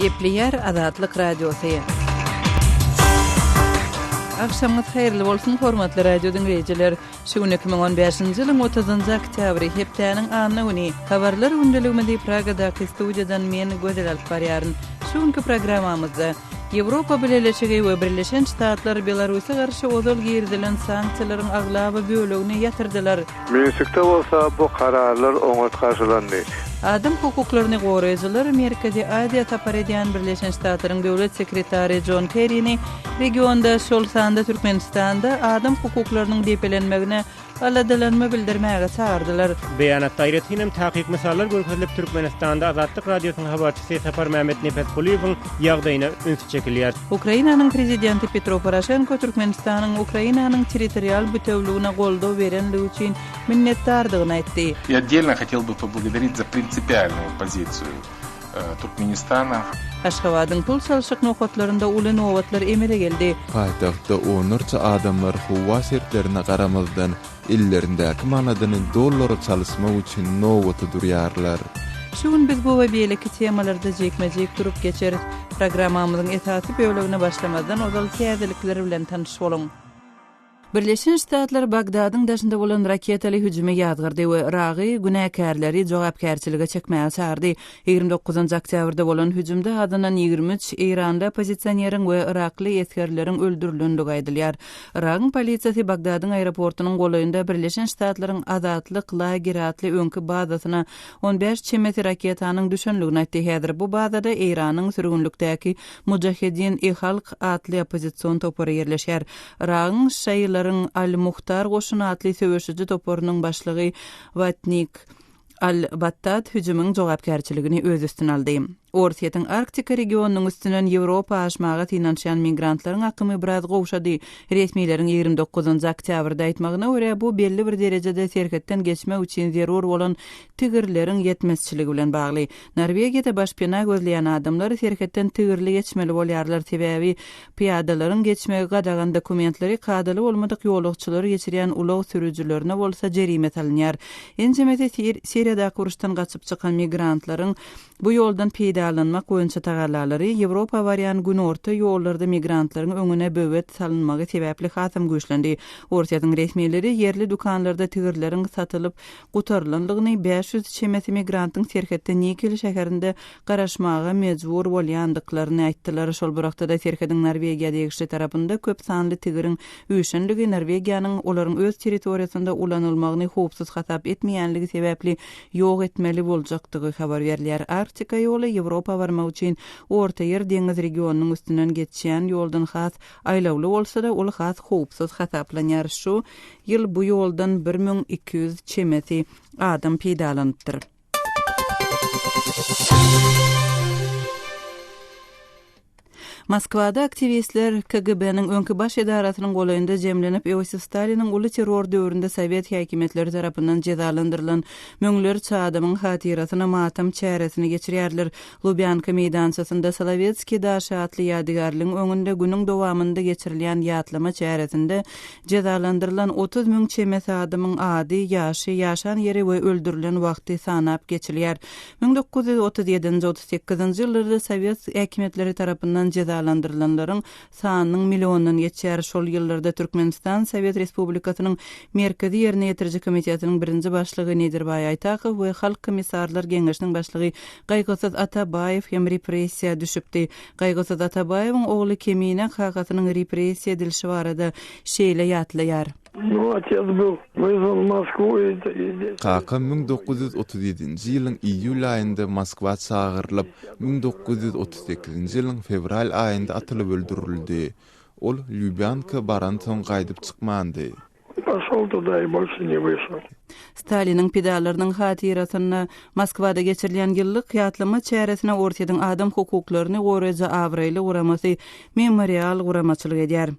Gepleýär Azatlyk Radiosy. Agşamyňyz haýyrly bolsun, hormatly radio diňleýjiler! Şu gün 2015-nji ýylyň 30-njy oktýabry, hepdäniň anna güni. Habarlar gündeligimizi Pragadaky studiýadan men, Gözel alyp barýaryn. Şu günki programmamyzda, Ýewropa Bileleşigi we Birleşen Ştatlar Belarusa garşy ozal girizilen sanksiýalaryň aglaba bölegini ýatyrdylar. Minskde bolsa bu kararlar oňat garşylandy. Adam hukuklaryny goraýjylar Merkezi Aziýa sapar edýän Birleşen Ştatlaryň Döwlet sekretary Jon Kerrini regionda, şol sanda Türkmenistanda adam hukuklarynyň depelenmegine aladalanma bildirmäge çagyrdylar. Beýanatda aýratyn hem takyk mysallar görkezilip, Türkmenistanda Azatlyk Radiosynyň habarçysy Saparmämmet Nepesgulyýewiň ýagdaýyna üns çekilýär. Ukrainanyň prezidenti Petro Poroşenko Türkmenistanyň Ukrainanyň territorial bütewligine goldaw berenligi üçin minnetdardygyny aýtdy. I otdelno hotel by poblagodarit za prinsipialnuyu pozisiýu Turkmenistana. Aşgabadyň pul çalşyk nokatlarynda uly nobatlar emele geldi. Paýtagtda onlarça adamlar howa şertlerine garamazdan, ellerindäki manadyny dollara çalyşmak üçin nobata durýarlar. Şu gün biz bu we beýleki temalarda jikme-jik durup geçeris. Programmamyzyň esasy bölegine başlamazdan ozal täzelikler bilen tanyş boluň. Birleşen Ştatlar Bagdadyň daşynda bolan raketaly hüjümi ýazgardy we Yragy günäkärleri jogapkärçilige çekmäge çagyrdy. 29-njy oktýabrda bolan hüjümde azyndan 23 eýranly oppozisioneriň we yrakly esgerleriň öldürilendigi aýdylýar. Yragyň polisiýasy Bagdadyň aeroportunyň golaýynda Birleşen Ştatlaryň Azatlyk lageri atly öňki bazasyna 15 çemesi raketanyň düşenligini aýtdy. Häzir bu bazada Eýranyň sürgünlikdäki Mujahedin-i-Halk atly oppozision topary ýerleşýär. Yragyň şaýylaryň Al-Muhtar goşuny atly söweşiji toparynyň başlygy Watnik Al-Battat hüjümiň jogapkärçiligini öz üstüne aldy. Orsýetiň Arktika regionynyň üstünden Ýewropa aşmaga synanyşýan migrantlaryň akymy biraz gowşady. Resmileriň 29-njy oktýabrda aýtmagyna görä, bu belli bir derejede serhetden geçmek üçin zerur bolan tigirleriň ýetmezçiligi bilen bagly. Norwegiýada başpena gözleýän adamlar serhetden tigirli geçmeli bolýarlar, sebäbi Pyýadalaryň geçmegi gadagan dokumentleri kadaly bolmadyk ýolagçylary geçirýän ulag sürüjilerine bolsa jerime salynýar. Ençemesi Siriýadaky uruşdan gaçyp çykan migrantlaryň bu ýoldan peýdalanmak boýunça tagallalary Ýewropa barýan günorta ýollarda migrantlaryň öňüne böwet salynmagy sebäpli hasam güýçlendi. Orsýetiň resmileri ýerli dükanlarda tigirleriň satylyp gutarylandygyny, 500 çemesi migrantyň serhetde Nikel şäherinde garaşmaga mejbur bolýandyklaryny aýtdylar. Şol bir wagtda-da serhediň Norwegiýa degişli tarapynda köp sanly tigiriň üýşenligi Norwegiýanyň olaryň öz territoriýasynda ulanylmagyny howpsuz hasap etmeýänligi sebäpli ýok etmeli boljakdygy habar berilýär. Arktika ýoly Ýewropa barmak üçin Ortaýer deňiz regionynyň üstünden geçýän ýoldan has aýlawly bolsa-da, ol has howpsuz hasaplanýar. Şu ýyl bu ýoldan 1200 çemesi adam peýdalanypdyr. Moskwada aktiwistler KGB-niň öňki baş edarasynyň golaýynda jemlenip, Iosif Staliniň uly terror döwründe sowet häkimiýetleri tarapyndan jezalandyrylan müňlerçe adamyň hatyrasyna matam çäresini geçirýärler. Lubýanka meýdançasynda Solowetskiý daşy atly ýadygärligiň öňünde günüň dowamynda geçirilýän ýatlama çäresinde Jezalandyrylan 30 müň çemesi adamyň ady, ýaşy, ýaşan ýeri we öldürilen wagty sanap geçilýär. 1937-nji, 38-nji ýyllarda sowet häkimiýetleri tarapyndan jezalandyrylanlaryň sanynyň milliondan geçýär. Şol ýyllarda Türkmenistan Sowet Respublikasynyň Merkezi Ýerine ýetiriji komitetiniň birinji başlygy Nedirbaý Aýtakow we Halk Komissarlar Geňeşiniň başlygy Gaýgysyz Atabaýew hem repressiýa düşüpdi. Gaýgysyz Atabaýewiň ogly Kemine kakasynyň repressiýa edilişi barada şeýle ýatlaýar. Kakam 1937-nji ýylyň iýul aýynda Moskwa çagyrylyp, 1938-nji ýylyň fewral aýynda atylyp öldürildi. Ol Lýubýanka baransoň gaýdyp çykmandy. Poşol tuda i bolşe ne wyşel. Staliniň pidalarynyň hatyrasyna Moskwada geçirilýän ýyllyk ýatlama çäresine Orsýetiň adam hukuklaryny goraýjy abraýly guramasy Memorial guramaçylyk edýär.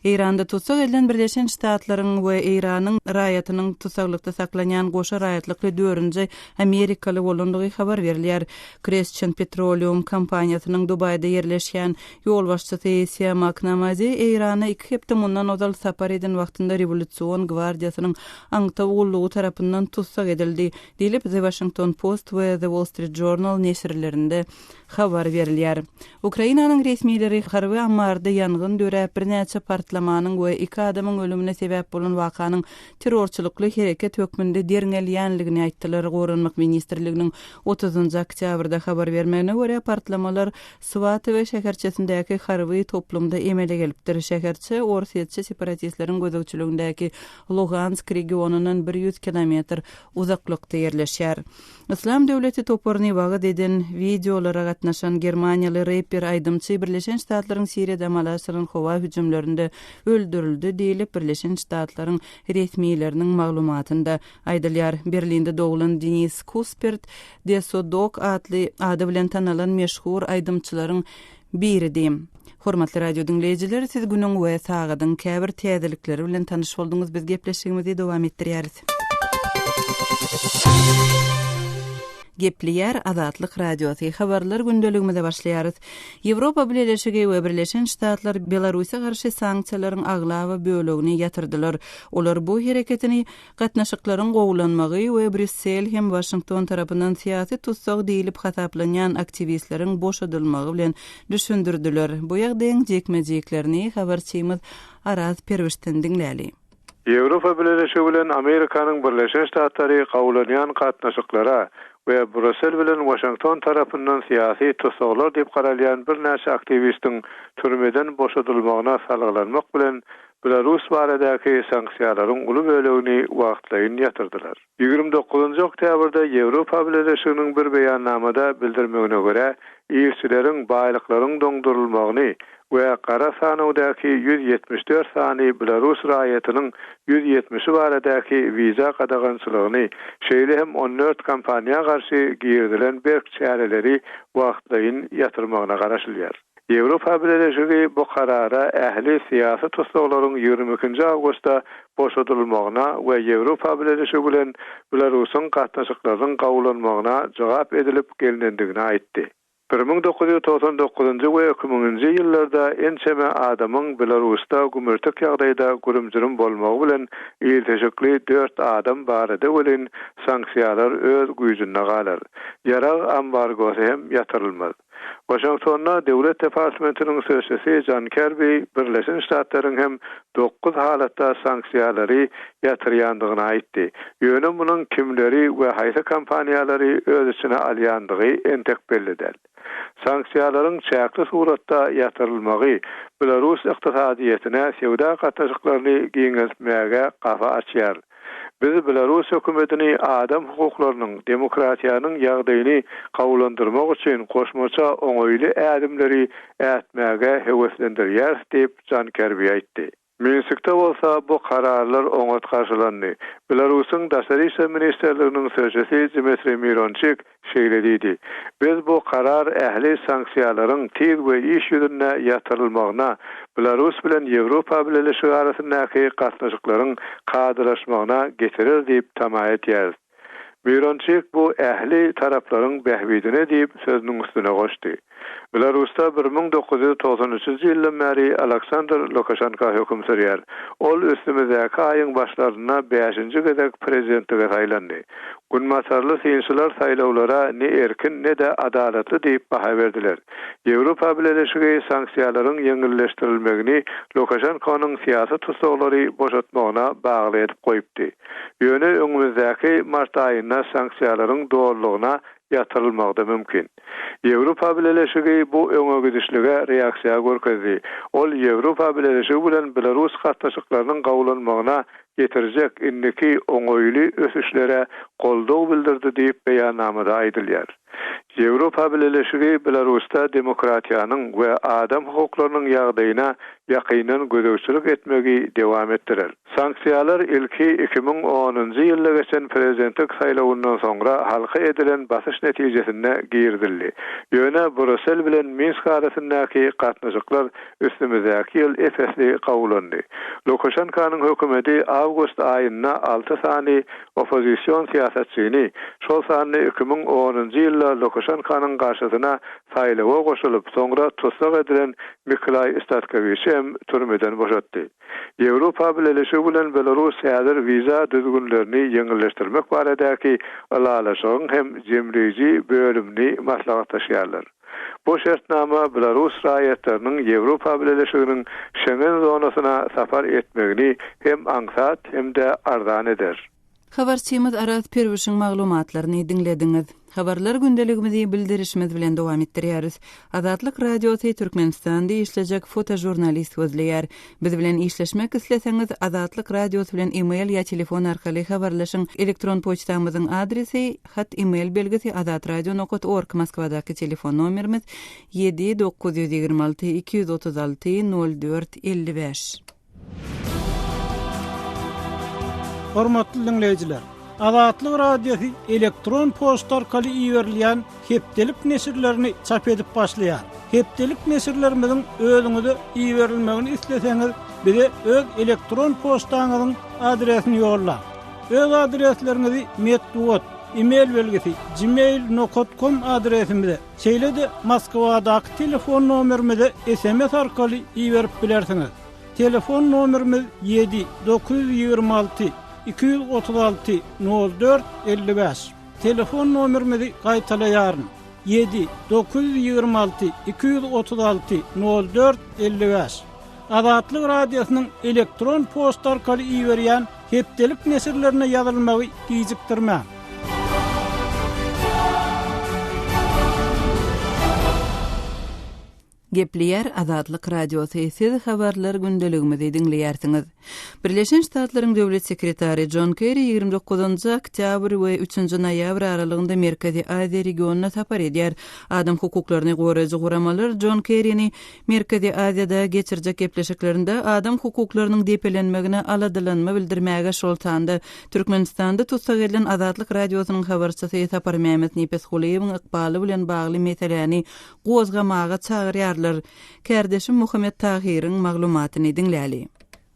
Eýranda tussag edilen Birleşen Ştatlaryň we Eýranyň raýatynyň tussaglykda saklanýan goşa raýatlykly dördünji amerikaly bolandygy habar berilýär. Crescent Petroleum kompaniýasynyň Dubaýda ýerleşýän Ýolbaşçysy Siamak Namazi Eýrana iki hepde mundan ozal sapar eden wagtynda Rewolýusion gwardiýasynyň aňtaw gullugy tarapyndan. tarapyndan tussag edildi, diýlip, The Washington Post we The Wall Street Journal neşirlerinde habar berilýär. Ukrainanyň resmileri harby ammarda ýangyn döräp, birnäçe partlamanyň we iki adamyň ölümine sebäp bolan wakanyň terrorçylykly hereket hökmünde derňelýänligini aýtdylar. Goranmak ministrliginiň otuzynjy oktýabrda habar bermegine görä, partlamalar Swatowe şäherçesindäki harby toplumda emele gelipdir. Şäherçe orsýetçi separatistleriň gözegçiligindäki Lugansk regionyndan 100 kilometr uzaklykda ýerleşýär. Yslam döwleti toparyny wagyz eden wideolara gatnaşan germaniýaly reper aýdymçy Birleşen Ştatlaryň Siriýada amala aşyran howa hüjümlerinde öldürildi diýlip, Birleşen Ştatlaryň resmileriniň maglumatynda aýdylýar. Berlinde doglan Denis Kuspert Deso Dog atly ady bilen tanalan meşhur aýdymçylaryň biridi. Hormatly radio diňleýjiler, siz günüň we sagadyň käbir täzelikleri bilen tanyş bolduňyz, biz gepleşigimizi dowam etdirýäris. Gepleýär Azatlyk Radiosy, Habarlar gündeligimize başlaýarys. Ýewropa Bileleşigi we Birleşen Ştatlar Belarusa garşy sanksiýalaryň aglaba bölegini ýatyrdylar. Olar bu hereketini Gatnaşyklaryň gowulanmagy we Brýussel hem Waşington tarapyndan syýasy tussag diýlip hasaplanýan aktiwistleriň boşadylmagy bilen düşündirdiler. Bu ýagdaýyň jikme-jiklerini habarçymyz Araz Perwişden diňläli. Ýewropa Bileleşigi bilen Amerikanyň Birleşen Ştatlary gowulanýan gatnaşyklara we Brýussel bilen Waşington tarapyndan syýasy tussaglar diýip garalýan birnäçe aktiwistiň türmeden boşadylmagyna salgylanmak bilen Belarus baradaky sanksiýalaryň uly bölegini wagtlaýyn ýatyrdylar. 29 oktýabrda Ýewropa Bileleşiginiň bir beýannamada bildirmegine görä, ilçileriň baýlyklaryň doňdurylmagyny we gara sanawdaky 174 sany belarus raýatynyň 170-i baradaky wiza gadagançylygyny, şeýle hem 14 kompaniýa garşy girizilen berk çäreleri wagtlaýyn ýatyrmagyna garaşylýar. Ýewropa Bileleşigi bu karara ähli syýasy tussaglaryň 22 nji awgustda boşadylmagyna we Ýewropa Bileleşigi bilen Belarusyň gatnaşyklarynyň gowulanmagyna jogap edilip gelnendigini aýtdy. 1999-njy we 2000-nji ýyllarda ençeme adamyň Belarusda gümürtik ýagdaýda gürüm-jürüm bolmagy bilen ilteşikli dört adam barada welin sanksiýalar öz güýjünde galar. Ýarag ambargosy hem ýatyrylmaz. Waşingtonda Döwlet departamentiniň sözçüsi Jon Kerbi Birleşen Ştatlaryň hem dokuz halatda sanksiýalary ýatyrýandygyny aýtdy. Ýöne munuň kimleri we haýsy kompaniýalary öz içine alýandygy entek belli däl. Sanksiýalaryň çäkli suratda ýatyrylmagy belarus ykdysadyýetine söwda gatnaşyklaryny giňeltmäge gapy açýar. Biz belarus hökümetini adam hukuklarynyň, demokratiýanyň ýagdaýyny gowulandyrmak üçin goşmaça oňaýly ädimleri ätmäge höweslendirýäris diýip, Jan Kerbi aýtdy. Minskde bolsa bu kararlar oňat garşylandy. Belarusyň Daşary işler ministrliginiň sözçüsi Dmitriý Mironçik şeýle diýdi, Biz bu karar ähli sanksiýalaryň tiz we iş ýüzünde ýatyrylmagyna, Belarus bilen Ýewropa Bileleşigi arasyndaky gatnaşyklaryň kadalaşmagyna getirer diýip tama edýäris. Mironçik bu ähli taraplaryň bähbidine diýip sözüniň üstüne goşdy. Belarusda 1993-nji ýyldan bäri Aleksandr Lukaşenko höküm sürýär. Ol üstümizdäki aýyň başlarynda bäşinji gezek prezidentlige saýlandy. Günbatarly synçylar saýlawlara ne erkin, ne-de adalatly diýip baha berdiler. Ýewropa Bileleşigi sanksiýalaryň ýeňilleşdirilmegini Lukaşenkonyň syýasy tussaglary boşatmagyna bagly edip goýupdy. Ýöne öňümizdäki mart aýynda sanksiýalaryň dolulygyna ýatyrylmagy-da mümkin. Ýewropa Bileleşigi bu öňe gidişlige reaksiýa görkezdi. Ol Ýewropa Bileleşigi bilen Belarus gatnaşyklarynyň gowulanmagyna getirjek indiki oňaýly ösüşlere goldaw bildirdi diýip beýannamada aýdylýar. Ýewropa Bileleşigi Belarusda demokratiýanyň we adam hukuklarynyň ýagdaýyna ýakyndan gözegçilik etmegi dowam etdirer. Sanksiýalar ilki 2010-njy ýylda geçen prezidentlik saýlawyndan soňra halka edilen basyş netijesinde girizildi. Ýöne Brýussel bilen Minsk arasyndaky gatnaşyklar üstümizdäki ýyl ep-esli gowulandy. Lukaşenkanyň hökümeti awgust aýynda alty sany oppozision syýasy. syýasatçyny, şol sanda 2010-njy ýylda Lukaşenkanyň garşysyna saýlawa goşulyp, soňra tussag edilen Miklaý Statkowiçi hem türmeden boşatdy. Ýewropa Bileleşigi bilen Belarus häzir wiza düzgünlerini ýeňilleşdirmek baradaky ylalaşygyň hem jemleýji bölümini maslahatlaşýarlar. Bu şertnama belarus raýatlarynyň Ýewropa Bileleşiginiň Şengen zonasyna sapar etmegini hem aňsat hem-de arzan eder. Habarçymyz Araz Perwişiň maglumatlaryny diňlediňiz. Habarlar gündeligimizi bildirişimiz bilen dowam etdirýäris. Azatlyk Radiosy Türkmenistanda işlejek fotožurnalist gözleýär. Biz bilen işleşmek isleseňiz, Azatlyk Radiosy bilen e-mail ýa telefon arkaly habarlaşyň. Elektron poçtamyzyň adresi, hat e-mail belgisi azatradio nokat org Moskwadaky telefon nomerimiz, ýedi 926 236 04 55. Hormatly diňleýjiler! Azatlyk Radiosy elektron poçta arkaly iberilýän hepdelik neşirlerini çap edip başlaýar. Hepdelik neşirlerimiziň özüňize iberilmegini isleseňiz, bize öz elektron poçtaňyzyň adresini ýollaň. Öz adresleriňizi metbugat, e-mail belgisi, gmail nokat kom adresimize, şeýle-de Moskwadaky telefon nomerimize sms arkaly iberip bilersiňiz. Telefon nomerimiz ýedi 926 236 04 55. Telefon nomerimizi gaýtalaýaryn, ýedi 926 236 04 55. Azatlyk Radiosynyň elektron poçta arkaly iberýän hepdelik neşirlerine ýazylmagy gijikdirmäň. Gepleýär Azatlyk Radiosy, Siz habarlar gündeligimizi diňleýärsiňiz. Birleşen Ştatlaryň Döwlet sekretary Jon Kerri 29-njy oktýabr we üçünji noýabr aralygynda Merkezi Aziýa regionyna sapar edýär. Adam hukuklaryny goraýjy guramalar Jon Kerrini Merkezi Aziýada geçirjek gepleşiklerinde adam hukuklarynyň depelenmegine aladalanma bildirmäge, şol sanda Türkmenistanda tussag edilen Azatlyk Radiosynyň habarçysy Saparmämmet Nepesgulyýewiň ykbaly bilen bagly meseläni gozgamaga çagyrýarlar. Kärdeşim Muhammet Tahyryň maglumatyny diňläli.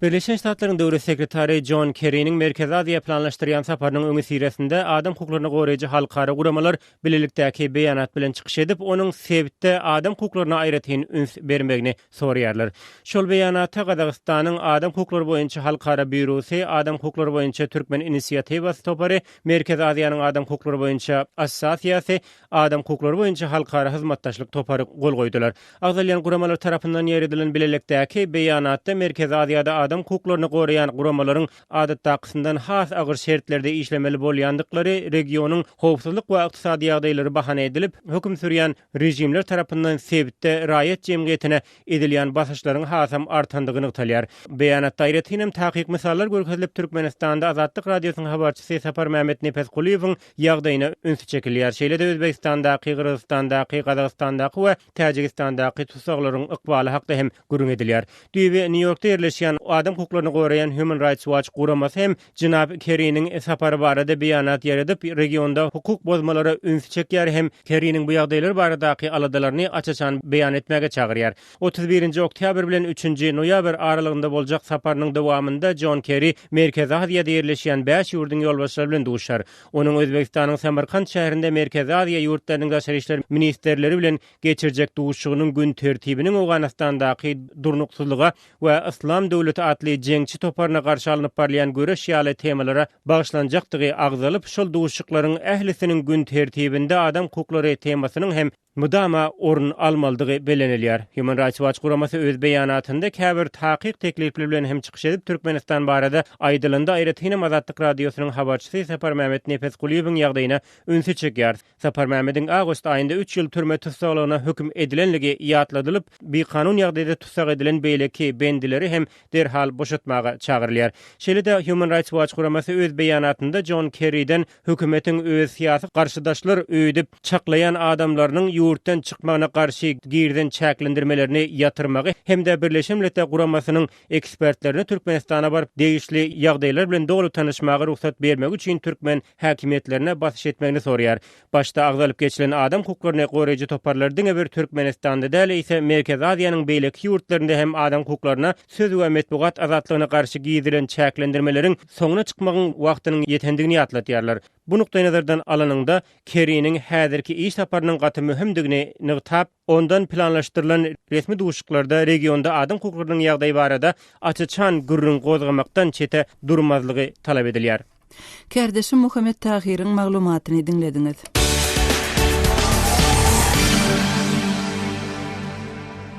Birleşen Ştatlaryň Döwlet sekretary Jon Kerriniň Merkezi Aziýa planlaşdyrýan saparynyň öňüsyrasynda adam hukuklaryny goraýjy halkara guramalar bilelikdäki beýanat bilen çykyş edip, onuň sebitde adam hukuklaryna aýratyn üns bermegini soraýarlar. Şol beýanata Gazagystanyň Adam hukuklary boýunça halkara býurosy, Adam hukuklary boýunça Türkmen inisiatiwasy topary, Merkezi Aziýanyň Adam hukuklary boýunça assosiasiýasy, Adam hukuklary boýunça halkara hyzmatdaşlyk topary gol goýdular. Agzalýan guramalar tarapyndan ýaýradylan bilelikdäki beýanatda Merkezi Aziýada adam hukuklaryny goraýan guramalaryň adatdakysyndan has agyr şertlerde işlemeli bolýandyklary, regionyň howpsuzlyk we ykdysady ýagdaýlary bahana edilip, höküm sürýän režimler tarapyndan sebitde raýat jemgyýetine edilýän basyşlaryň hasam artandygy nygtalýar. Beýanatda aýratyn hem takyk mysallar görkezilip, Türkmenistanda Azatlyk Radiosynyň habarçysy Saparmämmet Nepesgulyýewiň ýagdaýyna üns çekilýär. Şeýle-de Özbegistandaky, Gyrgyzystandaky, Gazagystandaky we Täjigistandaky tussaglaryň ykbaly hakda hem gürrüň edilýär. Düýbi Nýu-Ýorkda ýerleşýän adam hukuklaryny goraýan Human Rights Watch guramasy hem jenap Kerriniň sapary barada beýanat ýaýradyp, regionda hukuk bozmalara ünsi çekýär hem Kerriniň bu ýagdaýlar baradaky aladalaryny aç-açan beýan etmäge çagyrýar. 31-nji oktýabr bilen üçünji noýabr aralygynda boljak saparynyň dowamynda Jon Kerri Merkezi Aziýada ýerleşýän bäş ýurduň ýolbaşçylary bilen duşar. Onuň Özbegistanyň Samarkant şäherinde Merkezi Aziýa ýurtlarynyň daşary işler ministrleri bilen geçirjek duşuşygynyň gün tertibiniň Owganystandaky durnuksyzlyga we Yslam döwleti atly jeňçi toparyna garşy alnyp barylýan göreş ýaly temalara bagyşlanjakdygy agzalyp, şol duşuşyklaryň ählisiniň gün tertibinde adam hukuklary temasynyň hem mydama orun almalydygy bellenilýär. Human Rights Watch guramasy öz beýanatynda käbir takyk teklipler bilen hem çykyş edip, Türkmenistan barada aýdylanda aýratynam Azatlyk Radiosynyň habarçysy Saparmämmet Nepesgulyýewiň ýagdaýyna ünsi çekýär. Saparmämmediň awgust aýynda üç ýyl türme tussaglygyna höküm edilenligi ýatladylyp, bikanun ýagdaýda tussag edilen beýleki bendileri hem derhal boşatmaga çagyrylýar. Şeýle-de Human Rights Watch guramasy öz beýanatynda Jon Kerriden hökümetiň öz syýasy garşydaşlar öýdüp çaklaýan adamlarynyň ýurtda. ýurtdan çykmagyna garşy girizen çäklendirmelerini ýatyrmagy hem-de Birleşen Milletler Guramasynyň ekspertlerine Türkmenistana baryp, degişli ýagdaýlar bilen doly tanyşmaga rugsat bermegi üçin türkmen häkimiýetlerine basyş etmegini soraýar. Başda agzalyp geçilen adam hukuklaryny goraýjy toparlar diňe bir Türkmenistanda däl, eýse Merkezi Aziýanyň beýleki ýurtlarynda hem adam hukuklaryna, söz we metbugat azatlygyna garşy girizilen çäklendirmeleriň soňuna çykmagyň wagtynyň ýetendigini ýatladýarlar. Bu nukdaýnazardan alanyňda, Kerriniň häzirki iş saparynyň gaty möhümdigini nygtap, ondan planlaşdyrylan resmi duşuşyklarda regionda adam hukuklarynyň ýagdaýy barada aç-açan gürrüň gozgamakdan çete durmazlygy talap edilýär. Kärdeşim Muhammet Tahyryň maglumatyny diňlediňiz.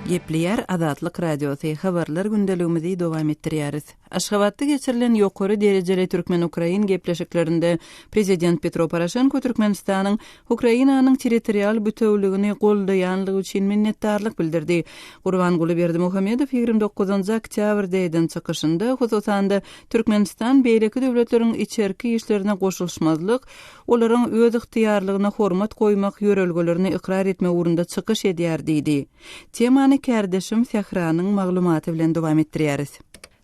Gepleýär Azatlyk Radiosy, Habarlar gündeligimizi dowam etdirýäris. Aşgabatda geçirilen ýokary derejeli türkmen-ukrain gepleşiklerinde prezident Petro Poroşenko Türkmenistanyň Ukrainanyň territorial bütewligini goldaýanlygy üçin minnetdarlyk bildirdi. Gurbanguly Berdimuhamedow 29 oktýabrda eden çykyşynda, hususan-da, Türkmenistan beýleki döwletleriň içerki işlerine goşulyşmazlyk, olaryň özygtyýarlygyna hormat goýmak ýörelgelerini ykrar etmek ugrunda çykyş edýär diýdi. Temany kärdeşim Sähranyň maglumaty bilen dowam etdirýäris.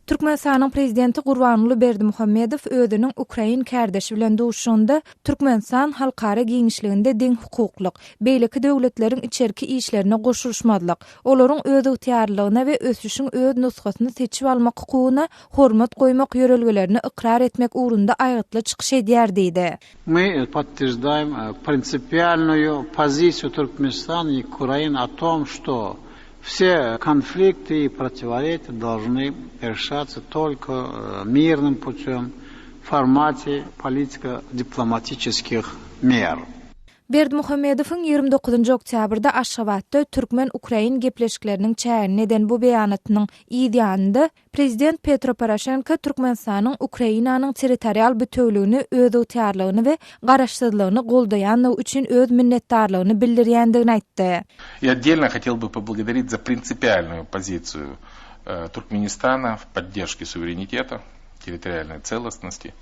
Türkmenistanyň Prezidenti Gurbanguly Berdimuhamedow özüniň ukrain kärdeşi bilen duşuşygynda Türkmenistan halkara giňişliginde deňhukuklyk, beýleki döwletleriň içerki işlerine goşulyşmazlyk, olaryň özygtyýarlylygyna we ösüşiň öz nusgasyny seçip almak hukugyna hormat goýmak ýörelgelerini ykrar etmek ugrunda aýgytly çykyş edýär diýdi. Мы подтверждаем принципиальную позицию Туркменистана и Украины о том, что все конфликты и противоречия должны решаться только мирным путем в формате политико-дипломатических мер. Berdimuhamedowyň 29 oktýabrda Aşgabatda türkmen-ukrain gepleşikleriniň çäginde eden bu beýanatynyň yz ýanynda, Prezident Petro Poroşenko Türkmenistanyň Ukrainanyň territorial bütewligini, özygtyýarlygyny we garaşsyzlygyny goldaýanlygy üçin öz minnetdarlygyny bildirýändigini aýtdy. И отдельно хотел бы поблагодарить за принципиальную позицию Туркменистана в поддержке суверенитета, территориальной целостности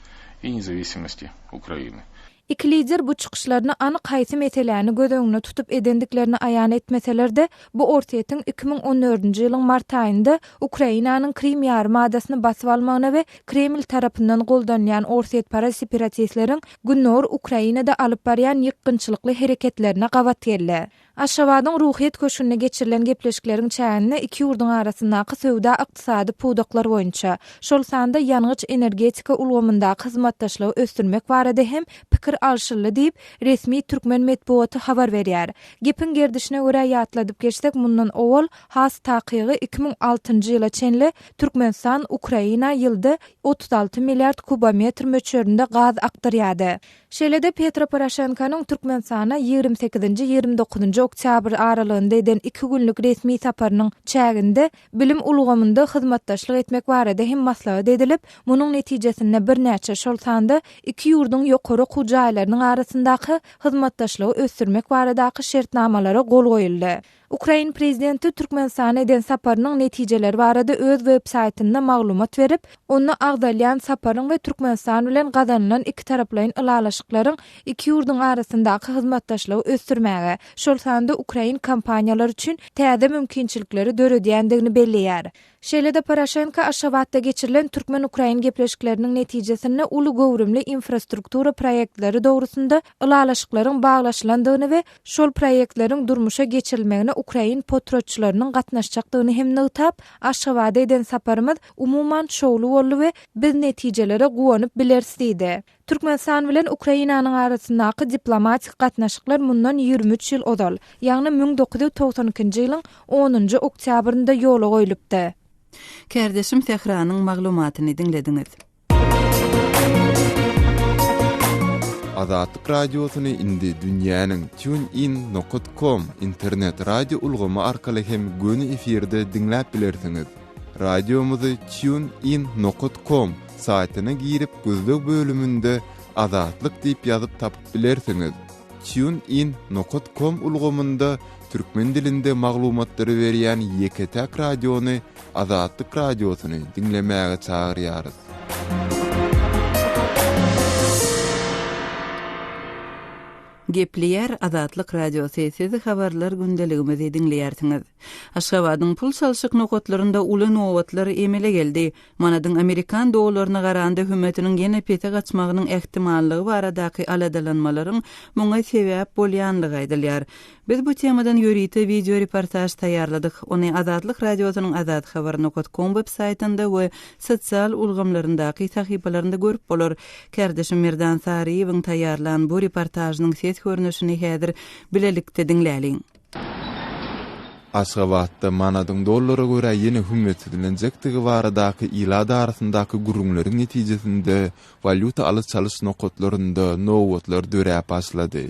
и независимости Украины. Iki lider bu çykyşlaryny anyk haýsy meseläni göz öňünde tutup edendiklerini aýan etmeseler-de, bu Orsýetiň 2014-nji ýylyň mart aýynda Ukrainanyň Krym ýarym adasyny basyp almagyna we Kreml tarapyndan goldanylýan orsýetparaz separatistleriň gündogar Ukrainada alyp barýan ýykgynçylykly hereketlerine gabat geldi. Aşgabadyň Ruhyýet köşgünde geçirilen gepleşikleriň çäginde iki ýurduň arasyndaky söwda-ykdysady pudaklar boýunça, şol sanda ýangyç-energetika ulgamyndaky hyzmatdaşlygy ösdürmek barada hem pikir alşyldy diýip, resmi türkmen metbugaty habar berýär. Gepiň gerdişine görä ýatladyp geçsek, mundan owal, has takygy 2006-njy ýyla çenli Türkmenistan Ukraina ýylda 36 milliard kubometr möçberinde gaz akdyrýardy. Şeýle-de Petro Poroşenkonyň Türkmenistana 28-nji, 29-njy oktýabr aralygynda eden iki günlük resmi saparynyň çäginde bilim ulgamynda hyzmatdaşlyk etmek barada hem maslahat edilip, munuň netijesinde birnäçe, şol sanda iki ýurduň ýokary okuw jaýlarynyň arasyndaky hyzmatdaşlygy ösdürmek baradaky şertnamalara gol goýuldy. Ukrain prezidenti Türkmenistana eden saparynyň netijeleri barada öz web saýtynda maglumat berip, onda agzalýan saparyň we Türkmenistan bilen gazanylan ikitaraplaýyn ylalaşyklaryň iki ýurduň arasyndaky hyzmatdaşlygy ösdürmäge, şol sanda ukrain kompaniýalary üçin täze mümkinçilikleri döredýändigini belleýär. Şeýle-de Poroşenko Aşgabatda geçirilen türkmen-ukrain gepleşikleriniň netijesinde uly göwrümli infrastruktura proýektleri dogrusynda ylalaşyklaryň baglaşylandygyny we şol proýektleriň durmuşa geçirilmegine ukrain potratçylarynyň gatnaşjakdygyny hem nygtap, Aşgabada eden saparymyz umuman şowly boldy we biz netijelere guwanyp bileris diýdi. Türkmenistan bilen Ukrainanyň arasyndaky diplomatik gatnaşyklar mundan 23 ýyl ozal, ýagny 1992-nji ýylyň onunjy oktýabrynda ýola goýlupdy. Kärdeşim Sähranyň maglumatyny diňlediňiz. Azatlyk Radiosyny indi dünýäniň TuneIn nokat com internet radio ulgamy arkaly hem göni efirde diňläp bilersiňiz. Radiomyzy Tune In nokat kom saýtyna girip gözleg bölüminde Azatlyk diýip ýazyp tapyp bilersiňiz. Tune In nokat kom ulgamynda türkmen dilinde maglumatlary berýän ýeke-täk radiony Azatlyk Radiosyny diňlemäge çagyrýarys. Gepleýär Azatlyk Radiosy, siz habarlar gündeligimizi diňleýärsiňiz. Aşgabadyň pul çalşyk nokatlarynda uly nobatlar emele geldi. Manadyň amerikan dollaryna garanda hümmetiniň ýene pese gaçmagynyň ähtimallygy baradaky aladalanmalaryň muňa sebäp bolýanlygy aýdylýar. Biz bu temadan ýörite wideo reportaž taýýarladyk. Ony Azatlyk Radiosynyň azathabar nokat kom web saýtynda we sosial ulgamlaryndaky sahypalarynda görüp bolar. Kärdeşim Merdan Saryýewiň taýýarlan bu reportažynyň ses görnüşini häzir bilelikde diňläliň. Aşgabatda manadyň dollara görä ýene hümmetsizlenjekdigi baradaky ilat arasyndaky gürrüňleriň netijesinde walýuta alyş-çalyş nokatlarynda nobatlar döräp başlady.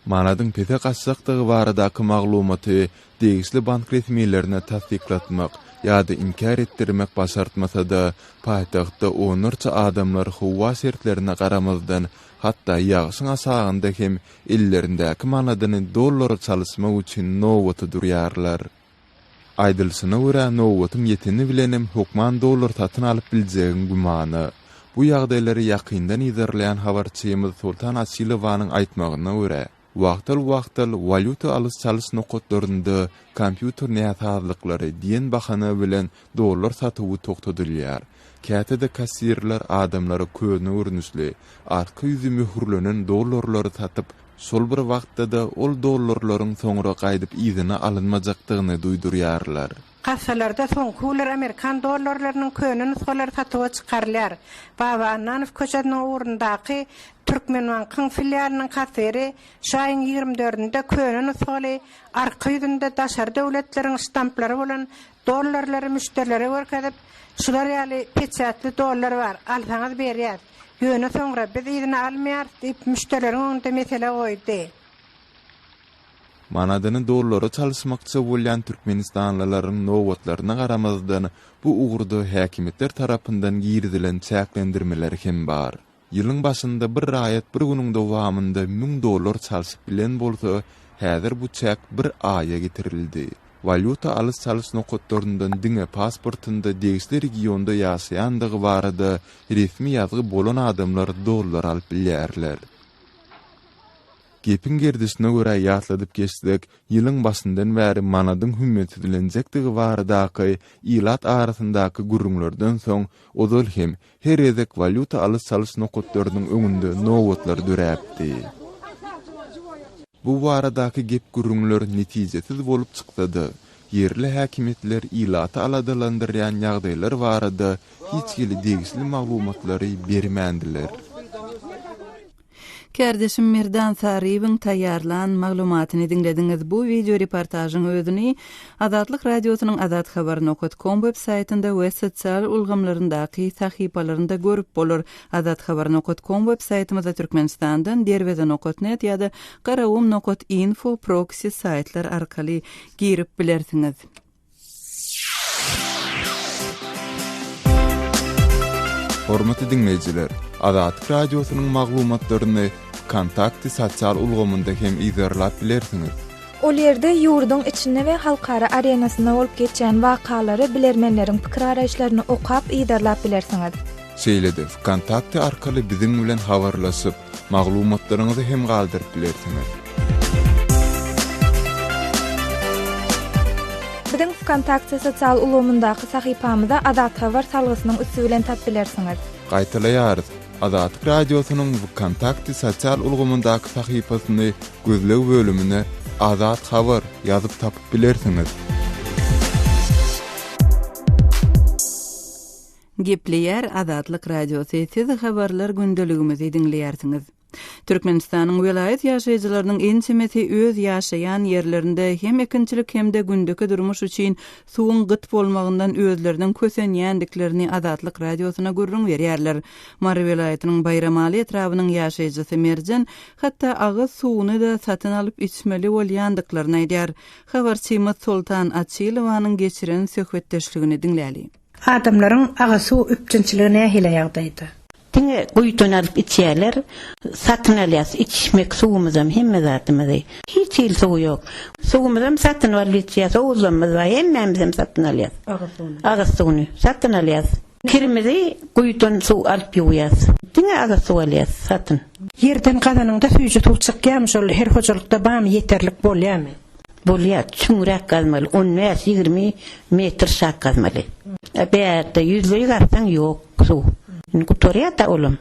Manadyň pese gaçjakdygy baradaky maglumaty degişli bank resmilerine tassyklatmak ýa-da inkär etdirmek başartmasa-da, paýtagtda onlarça adamlar howa şertlerine garamazdan, hatda ýagşyň aşagynda hem ellerindäki manadyny dollara çalyşmak üçin nobata durýarlar. Aýdylyşyna görä, nobatyň ýeteni bilenem hökman dollar satyn alyp biljegiň gümana. Bu ýagdaýlary ýakyndan yzarlaýan habarçymyz Soltan Açylowanyň aýtmagyna görä, wagtal-wagtal walýuta alyş-çalyş nokatlarynda kompýuter näsazlyklary diýen bahana bilen dollar satuwy togtadylýar. Käte-de kassirler adamlara köne görnüşli, arka ýüzi möhürlenen dollarlary satyp, Şol bir wagtda-da ol dollarlaryň soňra gaýdyp yzyna alynmajakdygyny duýdurýarlar. Kassalarda soňky günler amerikan dollarlarynyň köne nusgalary satuwa çykarylýar. Baba Annanow köçesiniň ugrundaky Türkmenbankyň filialynyň kassiri şu aýyň 20 dördünde köne nusgaly, arka ýüzünde daşary döwletleriň ştamplary bolan dollarlary müşderilere görkezip, Şular ýaly peçatly dollar bar, alsaňyz berýäs. Ýöne soňra biz yzyna almaýarys diýip, müşderileriň öňünde mesele goýdy. Manadyny dollara çalyşmakçy bolýan türkmenistanlylaryň nobatlaryna garamazdan, bu ugurda häkimiýetler tarapyndan girizilen çäklendirmeler hem bar. Ýylyň başynda bir raýat bir günüň dowamynda 1000 dollar çalşyp bilen bolsa, häzir bu çäk bir aýa getirildi. Walýuta alyş-çalyş nokatlaryndan diňe pasportynda degişli regionda ýaşaýandygy barada resmi ýazgy bolan adamlar dollar alyp bilýärler. Gepiň gerdişine görä ýatladyp geçsek, ýylyň başyndan bäri manadyň hümmetsizlenjekdigi baradaky ilat arasyndaky gürrüňlerden soň ozal hem her gezek walýuta alyş-çalyş nokatlarynyň öňünde nobatlar döräpdi. Bu baradaky gep-gürrüňler netijesiz bolup çyksa-da, ýerli häkimiýetler ilaty aladalandyrýan ýagdaýlar barada hiç hili degişli maglumatlary bermändiler. Kärdeşim Merdan Saryýewiň taýýarlan maglumatyny diňlediňiz. Bu wideo reportažyň özüni Azatlyk Radiosynyň azathabar nokat kom web saýtynda we sosial ulgamlaryndaky sahypalarynda görüp bolar. Azathabar nokat kom web saýtymyza Türkmenistandan Derweze nokat net ýa-da Garagum nokat info proksi saýtlar arkaly girip bilersiňiz. Hormatly diňleýjiler, Azatlyk Radiosynyň maglumatlaryny Wkontakte sosial ulgamynda hem yzarlap bilersiňiz. Ol ýerde ýurduň içinde we halkara arenasynda bolup geçýän wakalary, bilermenleriň pikir-garaýyşlaryny okap, yzarlap bilersiňiz. Şeýle-de Wkontakte arkaly biziň bilen habarlaşyp, maglumatlaryňyzy hem galdyryp bilersiňiz. Biziň Wkontakte sosial ulgamyndaky sahypamyza Azathabar salgysynyň üsti bilen tap bilersiňiz. Gaýtalaýarys, Azatlyk Radiosynyň Wkontakte sosial ulgamyndaky sahypasyny gözleg bölümine Azat Habar ýazyp tapyp bilersiňiz. Gepleýär Azatlyk Radiosy, siz habarlar gündeligimizi diňleýärsiňiz. Türkmenistanyň welaýat ýaşaýjylarynyň ençemesi öz ýaşaýan ýerlerinde hem ekinçilik hem-de gündeki durmuş üçin suwuň gyt bolmagyndan özleriniň kösenýändiklerini Azatlyk Radiosyna gürrüň berýärler. Mary welaýatynyň Baýramaly etrabynyň ýaşaýjysy Merjen hatda agyz suwuny-da satyn alyp içmeli bolýandyklaryny aýdýar. Habarçymyz Soltan Açylowanyň geçiren söhbetdeşligini diňläli. Adamlaryň agyz suw üpjünçiligi nähili ýagdaýda? Diňe guýudan alyp içýärler. Satyn alýas içmek suwumyzam hemme zadymyzy. Hiç hili suwy ýok. Suwumyzam satyn alyp içýäs, howuzlamyz bar, hemmämizem satyn alýas. Agyz suwuny. Agyz suwuny satyn alýas. Kirimizi guýudan suw alyp ýuwýas. Diňe agyz suw alýas satyn. Ýerden gazanyňda süýji suw çykýarmy şol her hojalykda barmy ýeterlik bolýarmy? Bolýar, çuňrak gazmaly, on bäş, 20 metr şak gazmaly. Bärde ýüzleý gazsaň ýok suw. Indi gutarýar-da olam.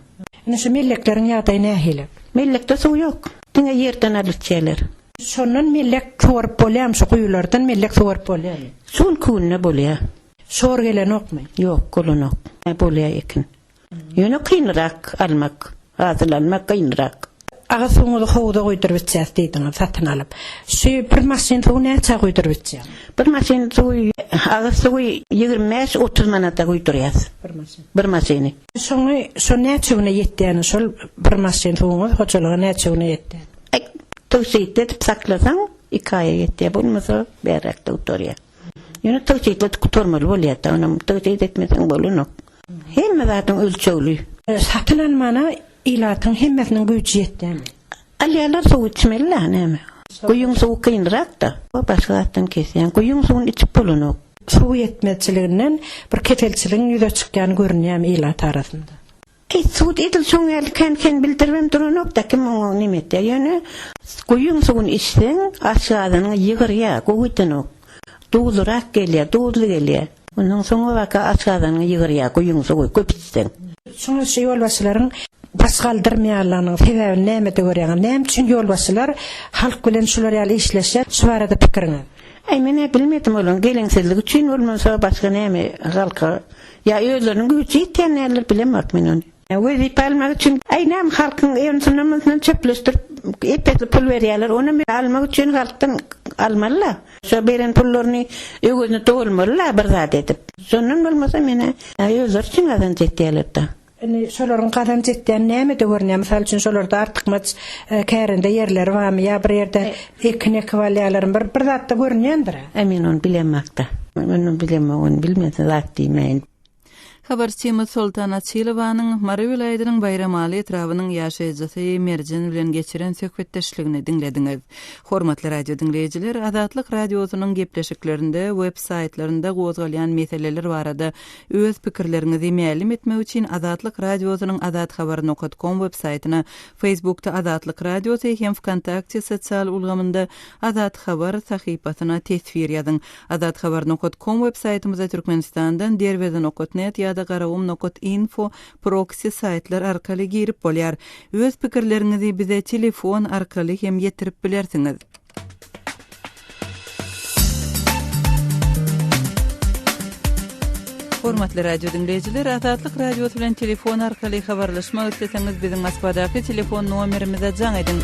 Indi şu mellekleriň ýagdaýy nähili? Mellekde suw ýok. Diňe ýerden alyp içýärler. Şondan mellek suwaryp bolýarmy şu guýulardan mellek suwaryp bolýarmy? Şu günki günde bolýar. Şor gelenokmy? Ýok, gelenok. Bolýar ekin. Ýöne kynrak almak, hasyl almak kynrak. Agyz suwuňyzy howuza guýduryp içýäs diýdiňiz, satyn alyp. Şu bir maşyn suwy näçä guýduryp içýäňiz? Bir maşyn suwy, agyz suwy 25, 30 manata guýdurýas. Bir maşyn. Bir maşyny. Şoňy, şo näçe güne ýetýäni, şol bir maşyn suwuňyz hojalyga näçe güne ýetýär? Aý, tygşytly edip saklasaň, iki aýa ýetýär, bolmasa bärräkde gutarýar. Ýöne tygşytly edip gutarmaly bolýar-da, onam tygşyt etmeseň bolanok. Hemme zadyň ölçegli. Satyn almana ilatyň hemmesiniň güýji ýetýärmi? Alýarlar suw içmeli-dä näme. Guýyň suwy kynrak-da. Başga zatdan kesýän. Guýyň suwuny içip bolanok. Suw ýetmezçiliginden bir keselçiligiň ýüze çykýany görünýärmi ilat arasynda? Eý, sud edil şoň ýaly kän-kän bildiribem duranok-da, kim oňa neme etýär. Ýöne guýyň suwuny içseň, aşgazanyňy ýygyrýar, gowy edenok. Duzlurak gelýär, duzly gelýär. Ondan soňabaka aşgazanyňy ýygyrýar guýyň suwy köp içseň. Şuňa şu ýolbaşçylaryň baş galdyrmaýanlygynyň sebäbini nämede görýäňiz? Näme üçin ýolbaşçylar halk bilen şular ýaly işleşýär? Şu barada pikiriňiz? Äý, men-ä bilmedim olaryň geleňsizligi üçin bolmasa başga näme halka Ýa özleriniň güýji ýetýän däldir, bilemok men ony. Wezipe almak üçin, aý näme halkyň onsundan-munsundan çöpleşdirip ep-esli pul berýärler, onam almak üçin halkdan almaly-la. Şo beren pullaryny öwezini dolmaly-la bir zat edip. Şondan bolmasa men-ä özleri üçin gazanç etýärler-dä. Indi şolaryň gazanç etýäni nämede görünýär? Mysal üçin, şolarda artykmaç kärende ýerleri barmy ýa bir ýerde ekin ekip alýarlarmy? Bir bir zatda görünýändir-ä. Aý men ony bilemok-da. Men ony bilemok, ony bilmese zat diýmäýin. Habarçymyz Soltan Açylowanyň Mary welaýatynyň Baýramaly etrabynyň ýaşaýjysy Merjen bilen geçiren söhbetdeşligini diňlediňiz. Hormatly radio diňleýjiler, Azatlyk Radiosynyň gepleşiklerinde, web saýtlarynda gozgalýan meseleler barada Öz pikirleriňizi mälim etmek üçin Azatlyk Radiosynyň azathabar nokat kom web saýtyna, Facebookda Azatlyk Radiosy hem Wkontakte sosial ulgamynda Azat Habar sahypasyna teswir ýazyň. Azathabar nokat kom web saýtymyza Türkmenistandan Derweze nokat net ýa-da Garagum nokat info proksi saýtlar arkaly girip bolýar. Öz pikirleriňizi bize telefon arkaly hem ýetirip bilersiňiz. Hormatly radio diňleýjiler, Azatlyk Radiosy bilen telefon arkaly habarlaşmak isleseňiz, biziň Moskwadaky telefon nomerimize jaň ediň.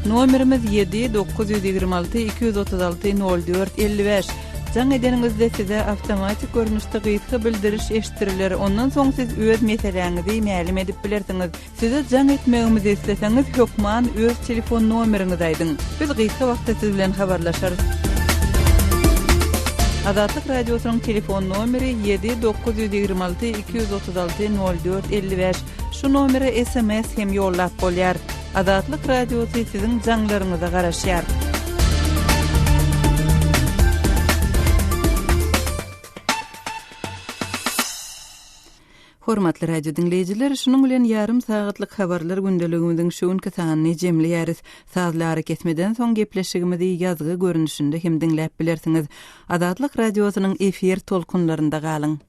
Nomerimiz 7 926 236 04 55. Jaň edeniňizde size awtomatik görnüşde gysga bildiriş eşitdiriler. Ondan soň siz öz meseläňizi mälim edip bilersiňiz. Size jaň etmegimizi isleseňiz hökman öz telefon nomeriňizi aýdyň. Biz gysga wagtda siz bilen habarlaşarys. Azatlyk Radiosynyň telefon nomeri 7 926 236 04 55. Şu nomere sms hem ýollap bolýar. Azatlyk Radiosy siziň jaňlaryňyza garaşýar. Hormatly radio diňleýjiler, şunuň bilen ýarym sagatlyk habarlar gündeligimiziň şu günki sanyny jemleýäris. Sazly arakesmeden soň gepleşigimizi ýazgy görnüşinde hem diňläp bilersiňiz. Azatlyk Radiosynyň efir tolkunlarynda galyň!